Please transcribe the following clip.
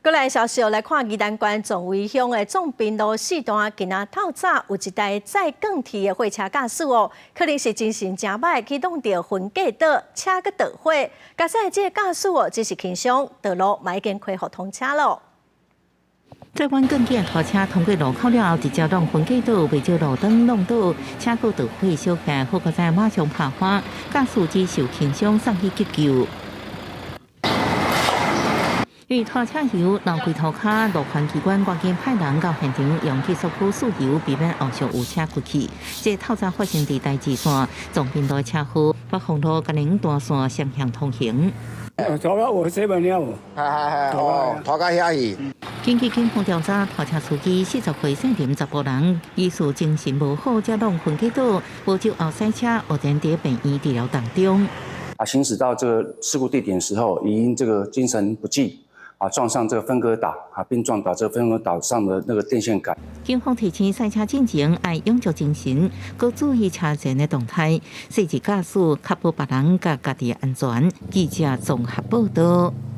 閣來消息來看，宜蘭縣壯圍鄉的總平路四段，今仔透早有一台載鋼鐵的貨車駕駛哦，可能是精神誠䆀，去挵著分隔島，車閣著火。駕駛這个駕駛哦，只是輕傷，道路嘛已經恢復通車咯。載滿鋼鐵拖車通過路口了後，直接挵分隔島，袂照路燈挵倒，車閣著火燒起，好佳哉馬上拍花，駕駛只受輕傷，送去急救。因為拖車油流規塗跤，路權機關趕緊派人到現場用結束區試油，避免後續有車開去。這透早發生佇台二線總平路車禍，北風路嘉寧大線雙向通行。拖到我這邊了，係係係，哦，拖到遐去。根據警方調查，拖車司機40歲姓林查埔人，疑似精神無好，才挵分隔島，無照後駛車，目前佇病院治療當中。啊，行駛到這個事故地點時候，已經這個精神不濟。啊，撞上這個分隔島，啊，並撞倒這個分隔島上的那個電線桿。警方提醒賽車進前愛養足精神，閣注意車前的動態，細緻駕駛，確保別人佮家己安全。記者綜合報道。